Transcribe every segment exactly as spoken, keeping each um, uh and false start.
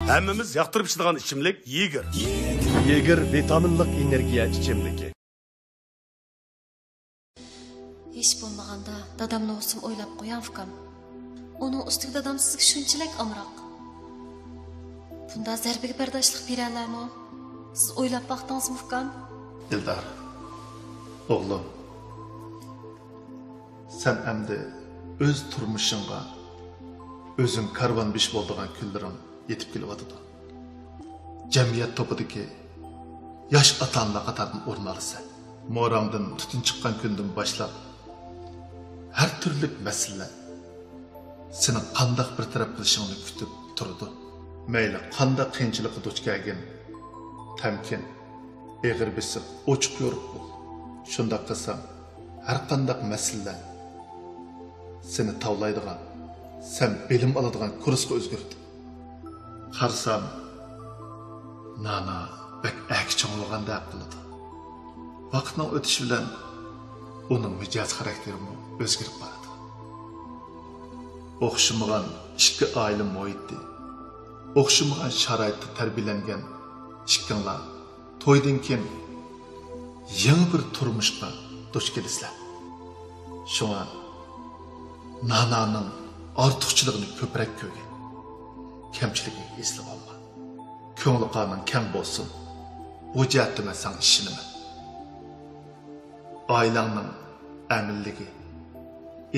ھەممىمىز ياقتۇرۇپ ئىچىدىغان ئىچىملىك يېگېر. يېگېر ۋىتامىنلىق ئېنېرگىيە ئىچىملىكى. ھېچ بولمىغاندا دادامنى بولسىمۇ ئويلاپ قويۇڭ، ئۇكام. ئۇنىڭ ئۈستىگە دادام سىزگە شۇنچىلىك ئامراق. بۇنداق زەربىگە بەرداشلىق بېرەلەرمۇ؟ سىز ئويلاپ باقتىڭىزمۇ، ئۇكام؟ ئېلدار، ئوغلۇم، سەن ئەمدى ئۆز تۇرمۇشۇڭغا ئۆزۈڭ كارۋان بېشى بولىدىغان كۈنلىرىڭ يېتىپ كېلىۋاتىدۇ. جەمئىيەت توپىدىكى ياش ئاتا-ئانىلار قاتارىدىن ئورۇن ئالىسەن. موراڭدىن تۈتۈن چىققان كۈندىن باشلاپ، ھەر تۈرلۈك مەسىلىلەر سېنىڭ قانداق بىر تەرەپ قىلىشىڭنى كۈتۈپ تۇرىدۇ. مەيلى قانداق قىيىنچىلىققا دۇچ كەلگىن، تەمكىن، ئېغىر بېسىق، ئوچۇق يورۇق بول. شۇنداق قىلساڭ، ھەر قانداق مەسىلىلەر سېنى تاۋلايدىغان، سەن بىلىم ئالىدىغان كۇرسقا ئۆزگىرىدۇ. قارىسام، نانا بەك ئەركە چوڭلىغاندەك قىلىدۇ. ۋاقىتنىڭ ئۆتۈشى بىلەن ئۇنىڭ مىجەز خاراكتېرىمۇ ئۆزگىرىپ بارىدۇ. ئوخشىمىغان ئىككى ئائىلە مۇھىتى، ئوخشىمىغان شارائىتتا تەربىيەلەنگەن ئىككىڭلار تويدىن كېيىن يېڭى بىر تۇرمۇشقا دۇچ كېلىسىلەر. شۇڭا نانانىڭ ئارتۇقچىلىقىنى كۆپرەك كۆرگىن، كەمچىلىكىگە ھېسلىۋالما. كۆڭلى قارنىڭ كەڭ بولسۇن، بۇ جەھەتتە مەن ساڭا ئىشىنىمەن. ئائىلەڭنىڭ ئەمىنلىكى،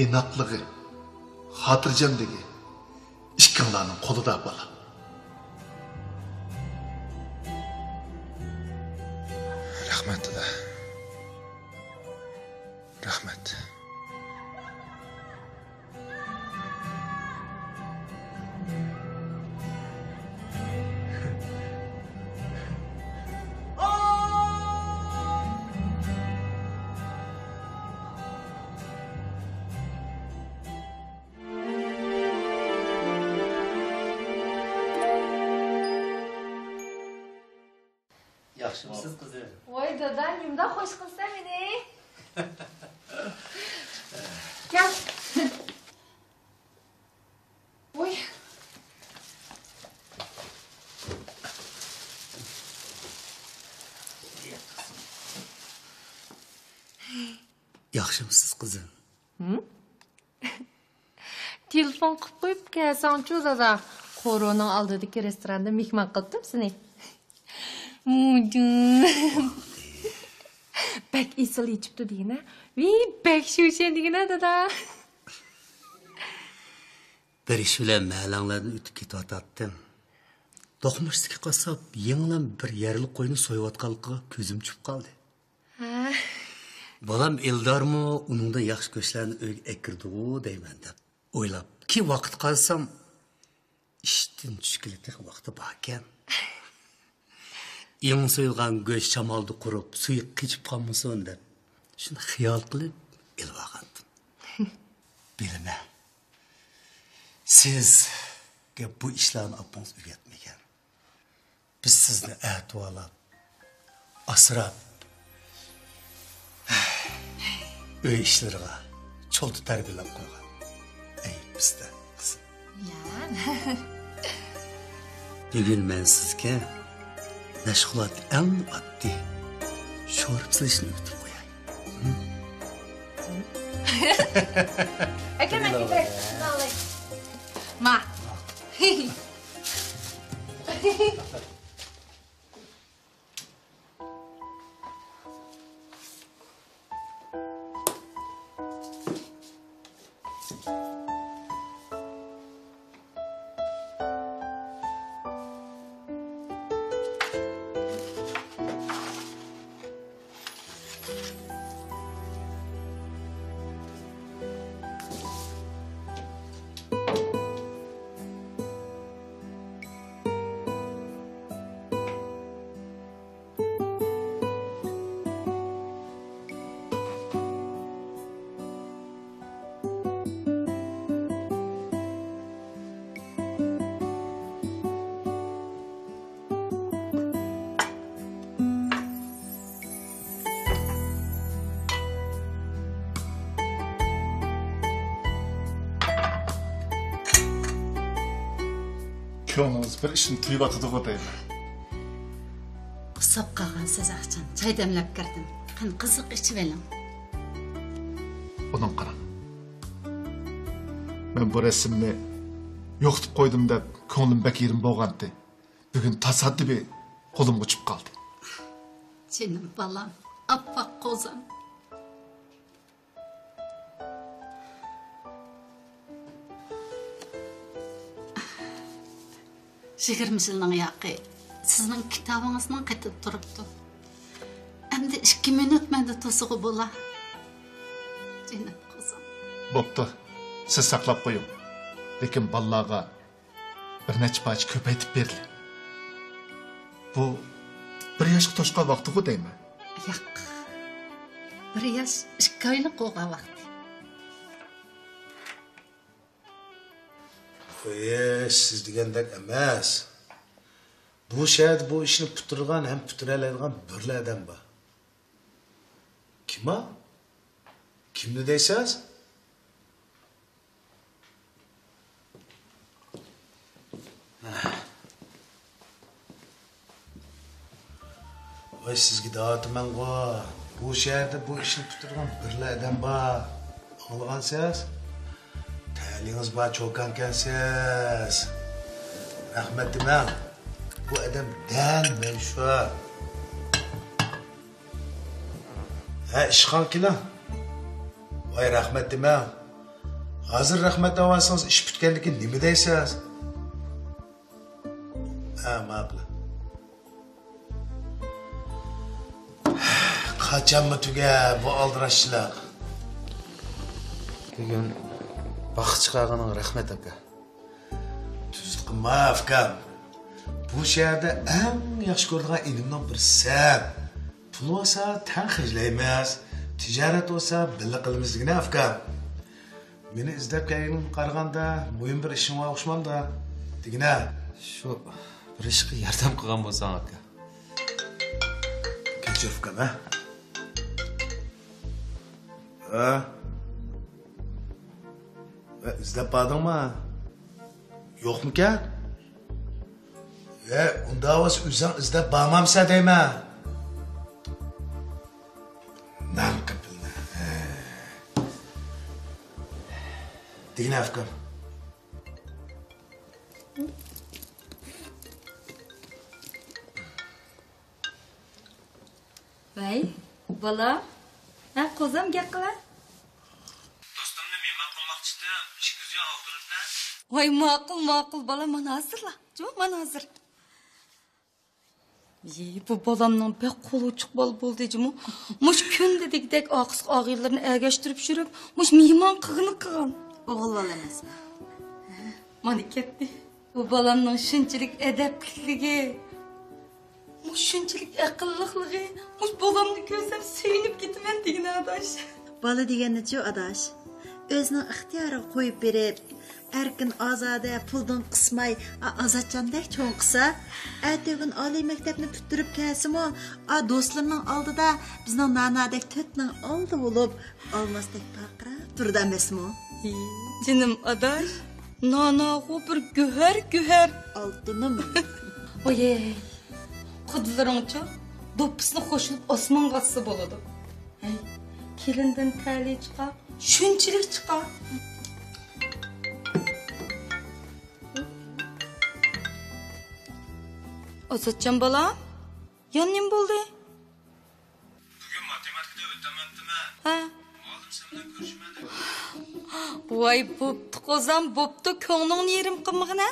ئىناقلىقى، خاتىرجەملىكى ئىككىڭلارنىڭ قولىدا، بالام. رەھمەت، دادا. رەھمەت. ياخشىمۇسىز، قىزىم؟ ۋاي دادا، نېمىنداق خوش قىلسا مېنى. كەل. ۋاي. ياخشىمۇسىز، قىزىم؟ ھىم؟ تېلېفون قىلىپ قويۇپ كەلسەڭچۇ، دادا. قورۇنىڭ ئالدىدىكى رېستوراندا مېھمان قىلىپتىم سېنى. مۇجۇم. بەك ئېسىل ئېچىپتۇ دېگىنە. ۋىي، بەك شۇشەن دېگىنە، دادا. بېرىش بىلەن مەھەللەڭلەردىن ئۆتۈپ كېتىۋاتاتتىم. دوقمۇشتىكى قاسساپ يېڭىلا بىر يەرلىك قوينى سويۇۋاتقانلىقىغا كۆزۈم چۈشۈپ قالدى. ھە. بالام ئېلدارمۇ ئۇنىڭدىن ياخشى گۆشلەرنى ئۆيگە ئەكىرىدىغۇ دەيمەن دەپ ئويلاپ، كېيىن ۋاقىت قارىسام، ئىشتىن چۈشكىلى تېخى ۋاقتى باركەن. ئېڭى سويۇلغان گۆش شامالدا قۇرۇپ، سۈيى قېچىپ قالمىسۇن دەپ، شۇنداق خىيال قىلىپ ئېلىۋالغانتىم. بىلىمەن، سىزگە بۇ ئىشلارنى ئاپىڭىز ئۆگەتمىگەن. بىز سىزنى ئەتىۋارلاپ، ئاسراپ، ئۆي ئىشلىرىغا چولتا تەربىيەلەپ قويغان. ئەيىب بىزدە، قىزىم. يا. بۈگۈن مەن سىزگە مەشغۇلات ئەڭ ئاددىي شورپا سېلىشنى ئۆگىتىپ قوياي. ھە؟ ئاكام، ئاكام، ما. كۆڭلىڭىز بىر ئىشنى تۇيۇۋاتىدىغۇ دەيمەن. ئۇسساپ قالغان سىز ئاخشام چاي دەملەپ كىردىم. قېنى، قىزىق ئىچىۋېلىڭ. ئۇنىڭ قاراڭ. مەن بۇ رەسىمنى يوقىتىپ قويدۇم دەپ كۆڭلۈم بەك يېرىم بولغانتى. بۈگۈن تاسادىپىي قولۇمغا چۈشۈپ قالدى. جېنىم بالام، ئاپئاق قوزام. يىگىرمە يىلنىڭ ياقى سىزنىڭ كىتابىڭىزنىڭ قېتىدا تۇرۇپتۇ. ئەمدى ئىككى مىنۇت مەندە تۇرسىغۇ بولا. جېنىم قىزىم. بوپتۇ، سىز ساقلاپ قويۇڭ. لېكىن بالىلارغا بىر نەچچە پارچە كۆپەيتىپ بېرىلى. بۇ بىر ياشقا توشقان ۋاقتىغۇ دەيمەن. ياق، بىر ياش ئىككى ئايلىق بولغان ۋاقتى. ئۇي، سىز دېگەندەك ئەمەس. بۇ شەھەردە بۇ ئىشنى پۈتتۈرىدىغان ھەم پۈتتۈرەلەيدىغان بىرلا ئادەم بار. كىم ئۇ؟ كىمنى دەيسىز؟ ۋاي، سىزگە دەۋاتىمەنغۇ، بۇ شەھەردە بۇ ئىشنى پۈتتۈرىدىغان بىرلا ئادەم بار. ئاڭلىغانسىز؟ تەلىيىڭىز بار چوكانكەنسىز. رەھمەت دېمەڭ. بۇ ئادەم دەل مەن شۇ. ھە، ئىشخان كېلىڭ. ۋاي، رەھمەت دېمەڭ. ھازىر رەھمەت دەۋالسىڭىز، ئىش پۈتكەندىكىن نېمە دەيسىز؟ ھە، ماقۇل. قاچانمۇ تۈگە بۇ ئالدىراشچىلىق؟ بۈگۈن باغقا چىقارغىنىڭغا رەھمەت، ئاكا. تۈزۈت قىلما، ئۇكام. بۇ شەھەردە ئەڭ ياخشى كۆرىدىغان ئىنىمنىڭ بىرسىسەن. پۇل بولسا تەڭ خەجلەيمىز، تىجارەت بولسا بىللە قىلىمىز دېگىنە، ئۇكام. مېنى ئىزدەپ كەلگىنىڭگە قارىغاندا، مۇھىم بىر ئىشىڭ بار ئوخشىمامدۇ؟ دېگىنە. شۇ بىر ئىشقا ياردەم قىلغان بولساڭ، ئاكا. كەچۈر، ئۇكام، ھە؟ ھە؟ ھە، ئىزدەپ باردىڭما؟ يوقمىكەن؟ ھە، ئۇنداق بولسا ئۆزۈڭ ئىزدەپ بارمامسەن دەيمەن. نان قېپىلنى. ھە. دېگىنە، ئۇكام. ۋەي، بالا. ھە، قوزام، گەپ قىلە. دوستۇمنى مېھمان قىلماقچىتىم، ئىككى يۈز يۈەن ئالدۇرۇپتە. ۋاي، ماقۇل، ماقۇل، بالا، مانا ھازىرلا. جۇ، مانا ھازىر. يې، بۇ بالامنىڭ بەك قولى ئوچۇق بالا بولدى جۇمۇ. مۇشۇ كۈندە دېگۈدەك ئاقىسقا ئاغىنىلىرىنى ئەگەشتۈرۈپ يۈرۈپ، مۇشۇ مېھمان قىلغىنى قىلغان. ئوغۇل بالا ئەمەسمۇ؟ مانا كەتتى. بۇ بالامنىڭ شۇنچىلىك ئەدەپلىكلىكى، مۇشۇنچىلىك ئەقىللىقلىقى، مۇشۇ بالامنى كۆرسەم سۆيۈنۈپ كېتىمەن دېگىنە، ئاداش. بالا دېگەننىچۇ، ئاداش؟ ئۆزىنىڭ ئىختىيارىغا قويۇپ بېرىپ، ئەركىن ئازادە، پۇلدىن قىسماي، ئا-، ئازادجاندەك چوڭ قىلسا، ئەتىگۈن ئالىي مەكتەپنى پۈتتۈرۈپ كەلسىمۇ، ئا، دوستلىرىنىڭ ئالدىدا بىزنىڭ نانادەك تۆتنىڭ ئالدى بولۇپ، ئالماستەك پارقىراپ تۇرىدۇ ئەمەسمۇ؟ ھى، جېنىم ئاداش، ناناغۇ بىر گۆھەر، گۆھەر. ئالتۇنۇم. ۋويەي، قۇدىلىرىڭچۇ دوپپىسىنى قوشۇلۇپ ئاسمانغا ئاتسا بولىدۇ. ھەي، كېلىندىن تەلىي چىقار، شۇنچىلىك چىقار. ئازادجان بالام، يەنە نېمە بولدى؟ بۈگۈن ماتېماتىكىدا ئۆتەمەپتىمەن. ھە. مۇئەللىم سەن بىلەن كۆرۈشىمەن دەپ. ۋاي، بوپتۇ قوزام، بوپتۇ، كۆڭلۈڭنى يېرىم قىلمىغىن ھە.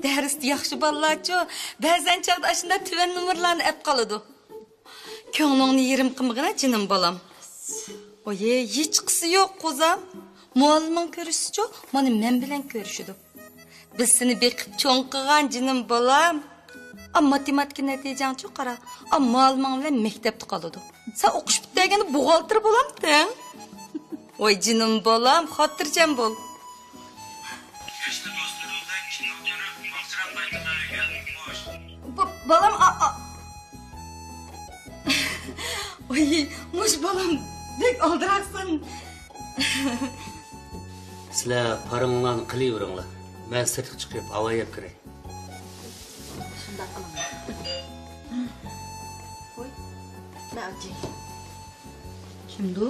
دەرستە ياخشى بالىلارچۇ، بەزەن چاغدا ئاشۇنداق تۆۋەن نومۇرلارنى ئەپ قالىدۇ. كۆڭلۈڭنى يېرىم قىلمىغىن ھە، جېنىم بالام. ئويې، ھېچقىسى يوق قوزام. مۇئەللىمىڭ كۆرۈشسىچۇ، مانا مەن بىلەن كۆرۈشىدۇ. بىز سېنى بېقىپ چوڭ قىلغان جېنىم بالام. ئا، ماتېماتىكا نەتىجەڭچۇ قارا. ئا، مۇئەللىمىڭ بىلەن مەكتەپتە قالىدۇ. سەن ئوقۇش پۈتتۈرگەندە بوغالتىر بولامتىڭ. ۋاي جېنىم بالام، خاتىرجەم بول. كەچتە دوستلىرىڭدەك كىنو كۆرۈپ، ۋاقتىراق قايتىمەن ئۆيگە. خوش. ب-، بالام، ئا، ئا. ۋاي، مۇش بالام، بەك ئالدىراقسەن. سىلەر پارىڭلارنى قىلىۋېرىڭلار. مەن سىرتقا چىقىپ ھاۋا يەپ كىرەي. مۇنداق قىلىڭ. قوي. مەن ئاچاي. كىمدۇ؟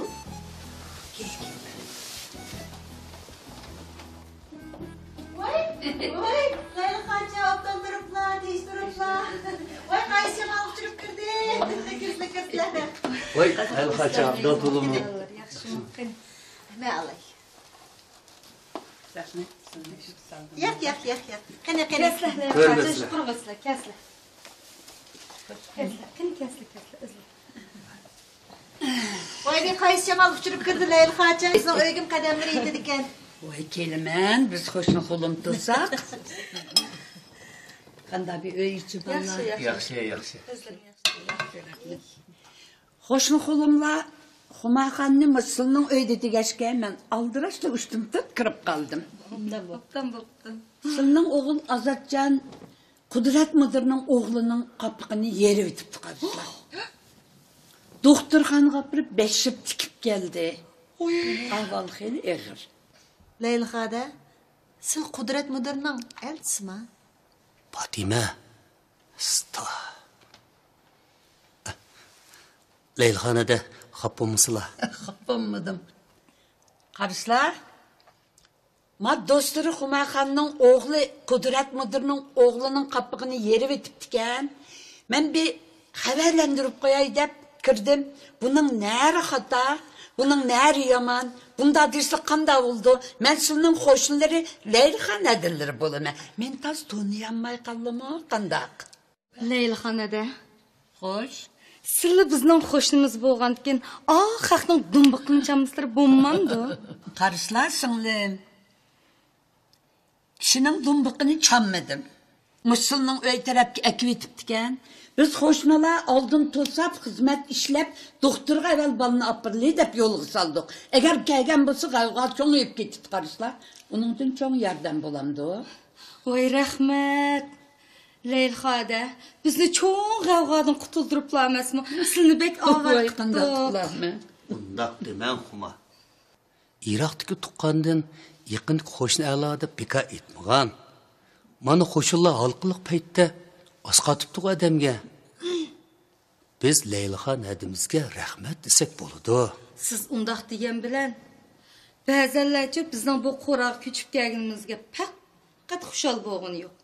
ۋاي، ۋاي، لەيلىخانچە ئوبدان تۇرۇپلا، تىنچ تۇرۇپلا. ۋاي، قايسى شامال ئۇچۇرۇپ كىردى؟ كىرسىلە، كىرسىلە. ۋاي، لەيلىخانچە ئوبدان تۇرۇپلا. ياخشىمۇ؟ قېنى. مەن ئالاي. رەھمەت، سىزنى شۇ سالدىم. ياق، ياق، ياق، ياق. قېنى، قېنى. كەسلە، كۆرمەسلە. قۇرماسلە، كەسلە. كەسلە، قېنى كەسلە، كەسلە، ئىزلە. ۋاي، بىر قايسى شامال ئۇچۇرۇپ كىردى، لەيلىخانچە بىزنىڭ ئۆيگىمۇ قەدەملىرى يېتىدىكەن. ۋاي، كېلىمەن، بىز قوشنا قولۇم تۇرساق. قانداق بىر ئۆي ئىچى بالىلار؟ ياخشى، ياخشى. ياخشى، ياخشى. ئۆزلىرىڭ ياخشى. قوشنا قولۇملار خۇمارخانىنى مۇشۇ سىلىنىڭ ئۆيىدە دېگەچكە، مەن ئالدىراشلا ئۇشتۇمتۇت كىرىپ قالدىم. ئوبدان بوپتۇ، ئوبدان بوپتۇ. سىلىنىڭ ئوغۇل ئازاتجان قۇدرەت مۇدىرنىڭ ئوغلىنىڭ قاپىقىنى يېرىۋېتىپتۇ، قارىسىلەر. دوختۇرخانىغا ئاپىرىپ بەش يىپ تىكىپ كەلدى. ئەھۋالى خېلى ئېغىر. لەيلىخادە، سىل قۇدرەت مۇدىرنىڭ ئەلچىسىما؟ پاتىمە، ستا. لەيلىخانەدە خاپا بولمىسىلا. خاپا بولمىدىم. قارىسىلەر، ما دوستلىرى خۇمارخاننىڭ ئوغلى قۇدرەت مۇدىرنىڭ ئوغلىنىڭ قاپىقىنى يېرىۋېتىپتىكەن. مەن بىر خەۋەرلەندۈرۈپ قوياي دەپ كىردىم. بۇنىڭ نەرى خاتا، بۇنىڭ نەرى يامان، بۇنداق دېسە قانداق بولىدۇ؟ مەن سىلىنىڭ قوشنىلىرى لەيلىخان ھەدىلىرى بولىمەن. مېنى تازا تونۇيالماي قالدىمۇ قانداق؟ لەيلىخان ھەدە. خوش. سىلى بىزنىڭ قوشنىمىز بولغاندىكىن، ئا خەقنىڭ دۇمبىقىنى چامسىلىرى بولمامدۇ؟ قارىسىلەر سىڭلىم. كىشىنىڭ دۇمبىقىنى چاممىدىم. مۇشۇ سىلىنىڭ ئۆي تەرەپكە ئەكىۋېتىپتىكەن. بىز قوشنىلار ئالدىن توساپ، خىزمەت ئىشلەپ، دوختۇرغا ئەۋەل بالىنى ئاپىرىلى دەپ يولغا سالدۇق. ئەگەر كەلگەن بولسا، غەۋغا چوڭىيىپ كېتىدۇ، قارىسىلەر. ئۇنىڭدىن چوڭ ياردەم بولامدۇ؟ ۋاي، رەھمەت. لەيلىخادە، بىزنى چوڭ غەۋغادىن قۇتۇلدۇرۇپلا ئەمەسمۇ، سىلىنى بەك ئاۋارە قىپتۇق. ۋاي، قانداق قىلارمەن؟ ئۇنداق دېمەڭ، خۇما. يىراقتىكى تۇغقاندىن يېقىندىكى قوشنا ئەلا دەپ بىكار ئېيتمىغان. مانا قوشۇنلار ھالقىلىق پەيتتە ئاسقاتىپتۇغۇ ئادەمگە. بىز لەيلىخان ھەدىمىزگە رەھمەت دېسەك بولىدۇ. سىز ئۇنداق دېگەن بىلەن، بەزەنلەرچۇ بىزنىڭ بۇ قوراغا كۆچۈپ كەلگىنىمىزگە پەقەت خۇشال بولغىنى يوق.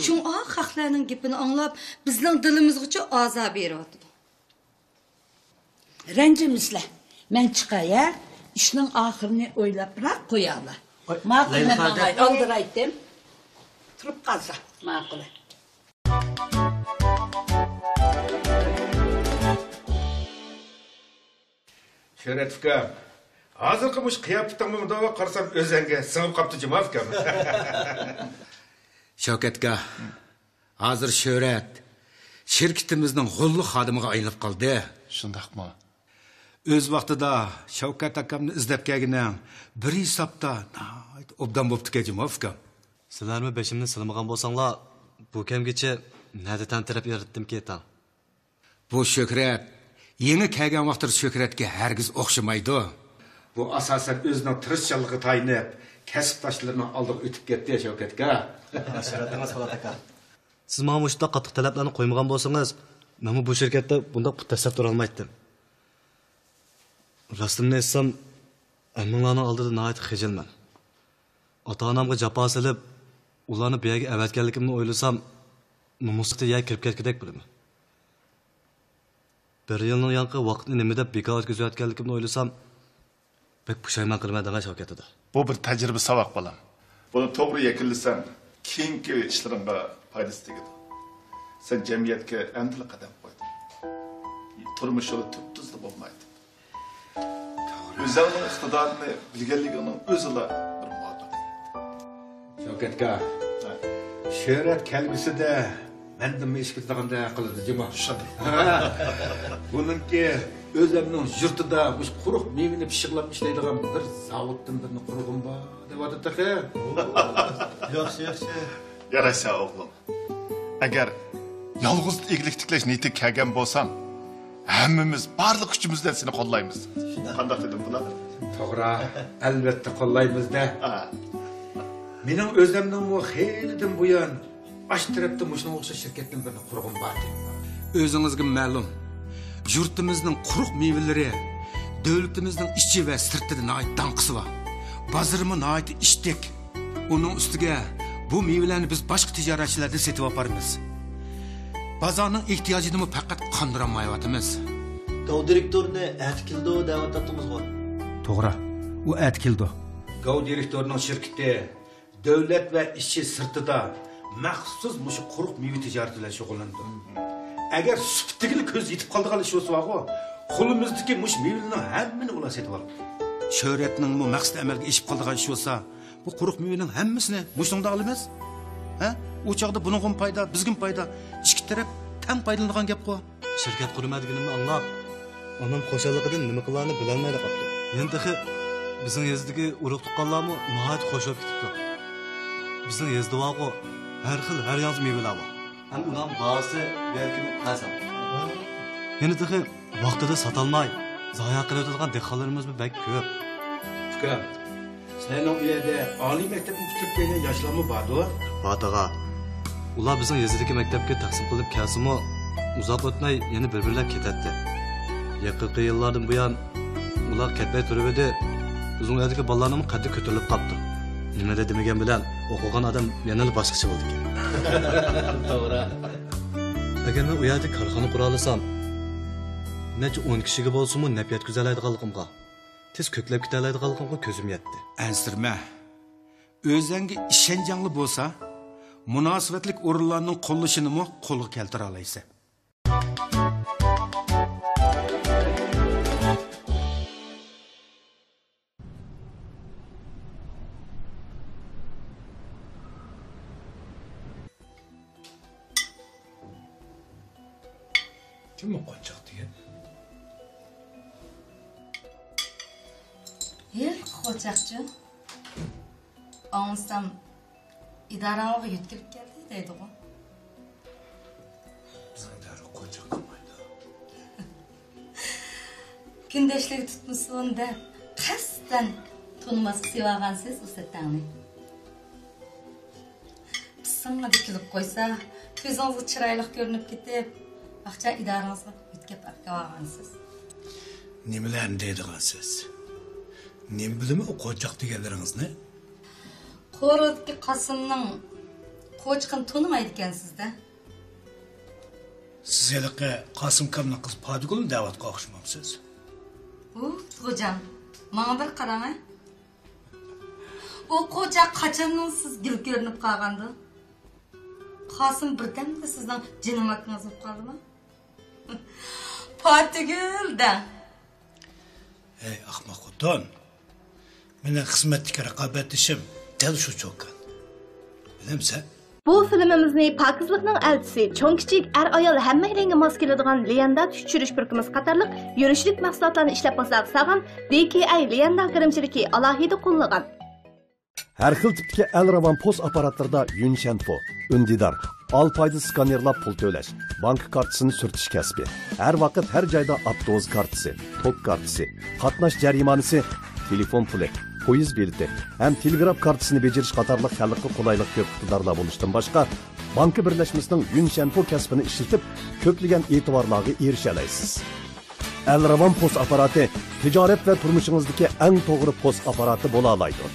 شۇڭا خەقلەرنىڭ گېپىنى ئاڭلاپ، بىزنىڭ دىلىمىزغىچۇ ئازار بېرىۋاتىدۇ. رەنجىمىسىلە، مەن چىقاي ھە، ئىشنىڭ ئاخىرىنى ئويلاپراق قويايلى. ۋاي، ماقۇل، مەن ماڭاي، ئالدىرايتتىم. تۇرۇپ قالسا ماقۇل. شۆھرەت ئۇكام، ھازىرقى مۇشۇ قىياپىتىڭمۇ مۇنداق قارىسام ئۆزەڭگە سىڭىپ قاپتۇ جۇما ئۇكام. شەۋكەت ئاكا، ھازىر شۆھرەت شىركىتىمىزنىڭ غوللۇق خادىمىغا ئايلىنىپ قالدى. شۇنداقمۇ؟ ئۆز ۋاقتىدا شەۋكەت ئاكامنى ئىزدەپ كەلگىنىڭ بىر ھېسابتا ناھايىتى ئوبدان بوپتىكەن جۇما ئۇكام. سىلەرمۇ بېشىمنى سىلىمىغان بولساڭلار، بۇ كەمگىچە نەدە تەنتىرەپ يۈرەتتىمكىن تاڭ؟ بۇ شۆھرەت يېڭى كەلگەن ۋاقتىدا شۆھرەتكە ھەرگىز ئوخشىمايدۇ. بۇ ئاساسەن ئۆزىنىڭ تىرىشچانلىقىغا تايىنىپ، كەسىپداشلىرىنىڭ ئالدىغا ئۆتۈپ كەتتى، شەۋكەت ئاكا. شەرەپىڭىز، پولات ئاكا. سىز ماڭا مۇشۇنداق قاتتىق تەلەپلەرنى قويمىغان بولسىڭىز، مەنمۇ بۇ شىركەتتە بۇنداق پۇت تەسلەپ تۇرالمايتتىم. راستىمنى ئېيتسام، ھەممىڭلارنىڭ ئالدىدا ناھايىتى خىجىلمەن. ئاتا-ئانامغا جاپا سېلىپ، ئۇلارنى بۇ يەرگە ئەۋەتكەنلىكىمنى ئويلىسام، نومۇسلۇق يەرگە كىرىپ كەتكۈدەك بولىمەن. بىر يىلنىڭ يانقى ۋاقتىنى نېمە دەپ بىكار ئۆتكۈزۈۋەتكەنلىكىمنى ئويلىسام، بەك پۇشايمان قىلىمەن دەڭە شەۋكەت دادا. بۇ بىر تەجرىبە ساۋاق، بالام. بۇنى توغرا يەكۈنلىسەڭ، كېيىنكى ئىشلىرىڭغا پايدىسى تېگىدۇ. سەن جەمئىيەتكە ئەمدىلا قەدەم قويدۇڭ. تۇرمۇش يولى تۈپتۈزلا بولمايدۇ. ئۆزۈڭنىڭ ئىقتىدارىنى بىلگەنلىكىڭنىڭ ئۆزىلا بىر مۇۋەپپەقىيەت. شەۋكەت ئاكا، ھە. شۆھرەت كەلگۈسىدە مەندىنمۇ ئېشىپ كېتىدىغاندەك قىلىدۇ جۇمۇ. شۇنداق. بۇنىڭكى ئۆزۈمنىڭ يۇرتىدا مۇشۇ قۇرۇق مېۋىنى پىششىقلاپ ئىشلەيدىغان بىر زاۋۇتتىن بىرنى قۇرغۇم بار دەۋاتىدۇ تېخى. ياخشى، ياخشى. ياراشسا ئوغلۇم. ئەگەر يالغۇز ئىگىلىك تىكلەش نىيىتىگە كەلگەن بولساڭ، ھەممىمىز بارلىق كۈچىمىز بىلەن سېنى قوللايمىز. شۇنداق. قانداق دېدىم بۇلار؟ توغرا، ئەلۋەتتە قوللايمىز-دە. ھە. مېنىڭ ئۆزۈمنىڭمۇ خېلىدىن بۇيان ئاشۇ تەرەپتە مۇشۇنىڭغا ئوخشاش شىركەتتىن بىرنى قۇرغۇم باردى. ئۆزىڭىزگە مەلۇم، يۇرتىمىزنىڭ قۇرۇق مېۋىلىرى دۆلىتىمىزنىڭ ئىچى ۋە سىرتىدا ناھايىتى داڭقىسى بار. بازىرىمۇ ناھايىتى ئىشتەك. ئۇنىڭ ئۈستىگە بۇ مېۋىلەرنى بىز باشقا تىجارەتچىلەردىن سېتىۋاپارمىز. بازارنىڭ ئېھتىياجىنىمۇ پەقەت قاندۇرالمايۋاتىمىز. گاۋ دىرېكتورنى ئەتە كېلىدۇ دەۋاتاتتىڭىزغۇ؟ توغرا، ئۇ ئەتە كېلىدۇ. گاۋ دىرېكتورنىڭ شىركىتى دۆلەت ۋە ئىچى سىرتىدا مەخسۇس مۇشۇ قۇرۇق مېۋە تىجارىتى بىلەن شۇغۇللىنىدۇ. ئەگەر سۈپىتىگىلا كۆز يېتىپ قالىدىغان ئىش بولسا بارغۇ، قولىمىزدىكى مۇشۇ مېۋىلەرنىڭ ھەممىنى ئۇلار سېتىۋالىدۇ. شۆھرەتنىڭمۇ مەقسىتى ئەمەلگە ئېشىپ قالىدىغان ئىش بولسا، بۇ قۇرۇق مېۋىنىڭ ھەممىسىنى مۇشۇنىڭدا ئالىمىز. ھە؟ ئۇ چاغدا بۇنىڭغىمۇ پايدا، بىزگىمۇ پايدا. ئىككى تەرەپ تەڭ پايدىلىنىدىغان گەپقۇ. شىركەت قۇرىمەن دېگىنىمنى ئاڭلاپ، ئانام خۇشاللىقىدىن نېمە قىلارنى بىلەلمەيلا قاپتۇ. يەنە تېخى بىزنىڭ يېزىدىكى ئۇرۇق-تۇغقانلارمۇ ناھايىتى خۇش بولۇپ كېتىپتۇ. بىزنىڭ يېزىدا بارغۇ، ھەر خىل، ھەر ياڭزا مېۋىلەر بار. ھەم ئۇلارنىڭ باھاسى بۇ يەردىكىدىن ئەرزان. يەنە تېخى ۋاقتىدا ساتالماي، زايە قىلىۋېتىدىغان دېھقانلىرىمىزمۇ بەك كۆپ. ئۇكام، سىلەرنىڭ ئۇ يەردە ئالىي مەكتەپنى پۈتتۈرۈپ كەلگەن ياشلارمۇ باردۇ؟ بار تاغا. ئۇلار بىزنىڭ يېزىدىكى مەكتەپكە تەقسىم قىلىنىپ كەلسىمۇ، ئۇزاق ئۆتمەي يەنە بىر-بىرلەپ كېتەتتى. يېقىنقى يىللاردىن بۇيان ئۇلار كەتمەي تۇرۇۋىدى، بىزنىڭ ئۇ يەردىكى بالىلارنىڭمۇ قەددى كۆتۈرۈلۈپ قاپتۇ. نېمىدە دېمىگەن بىلەن ئوقۇغان ئادەم يەنىلا باشقىچە بولىدىكەن. توغرا. ئەگەر مەن ئۇ يەردە كارخانا قۇرالىسام، نەچچە ئون كىشىگە بولسىمۇ نەپ يەتكۈزەلەيدىغانلىقىمغا، تېز كۆكلەپ كېتەلەيدىغانلىقىمغا كۆزۈم يەتتى. ئەنسىرىمە. ئۆزەڭگە ئىشەنچىڭلا بولسا، مۇناسىۋەتلىك ئورۇنلارنىڭ قوللىشىنىمۇ قولغا كەلتۈرەلەيسەن. كىم ئۇ قونچاق دېگەن؟ ھېلىقى قونچاقچۇ؟ ئاڭلىسام، ئىدارەڭلارغا يۆتكىلىپ كەلدى دەيدىغۇ. بىزنىڭ ئىدارە قونچاق قىلمايدۇ. كۈندەشلىك تۇتمىسۇن دەپ، قەستەن تونۇماسقا سېلىۋالغانسىز ئۇ سەتەڭنى. پىسسىڭىدە كۈلۈپ قويسا، كۆزىڭىزگە چىرايلىق كۆرۈنۈپ كېتىپ، ئاقچا ئىدارىڭىزغا يۆتكەپ ئەكەۋالغانسىز. نېمىلەرنى دەيدىغانسىز؟ نېمە بىلىمەن ئۇ قونچاق دېگەنلىرىڭىزنى؟ قورۇدىكى قاسىمنىڭ قوچىقىنى تونۇمايدىكەنسىز-دە. سىز ھېلىقى قاسىم ئاكامنىڭ قىزى پاتىگۈلنى دەۋاتقان ئوخشىمامسىز؟ ھۇ، خوجام، ماڭا بىر قاراڭ ھە. ئۇ قوچاق قاچاندىن سىز گۈل كۆرۈنۈپ قالغاندۇ؟ قاسىم بىردەمدە سىزنىڭ جېنىم ئاكىڭىز بولۇپ قالدىمۇ؟ پاتىگۈل دەڭ. ھەي، ئەخمەق خوتۇن! مېنىڭ خىزمەتتىكى رىقابەتدىشىم دەل شۇ چوكان. بىلەمسەن؟ بۇ فىلىمىمىزنى پاكىزلىقنىڭ ئەلچىسى، چوڭ-كىچىك، ئەر-ئايال ھەممەيلەنگە ماس كېلىدىغان ليەندە تۈك چۈشۈرۈش پۇرىقىمىز قاتارلىق يۈرۈشلۈك مەھسۇلاتلارنى ئىشلەپ پاسلاپ سالغان دى كېي ئەي ليەندە گىرىمچىلىكى ئالاھىدە قوللىغان. ھەر خىل تىپتىكى ئەلراۋان پوس ئاپپاراتلىرىدا يۈنشەنفو، ئۈندىدار، ئالپايدا سكانېرلاپ پۇل تۆلەش، بانكا كارتىسىنى سۈرتۈش كەسپى، ھەر ۋاقىت ھەر جايدا ئاپتوبۇس كارتىسى، توك كارتىسى، قاتناش جەرىمانىسى، تېلېفون پۇلى، پويىز بېلىتى ھەم تېلېگراف كارتىسىنى بېجىرىش قاتارلىق خەلققە قولايلىق كۆپ ئىقتىدارلار بولۇشتىن باشقا، بانكا بىرلەشمىسىنىڭ يۈنشەنفو كەسپىنى ئىشلىتىپ، كۆپلىگەن ئېتىبارلارغا ئېرىشەلەيسىز. ئەلراۋان پوس ئاپپاراتى تىجارەت ۋە تۇرمۇشىڭىزدىكى ئەڭ توغرا پوس ئاپپاراتى بولالايدۇ.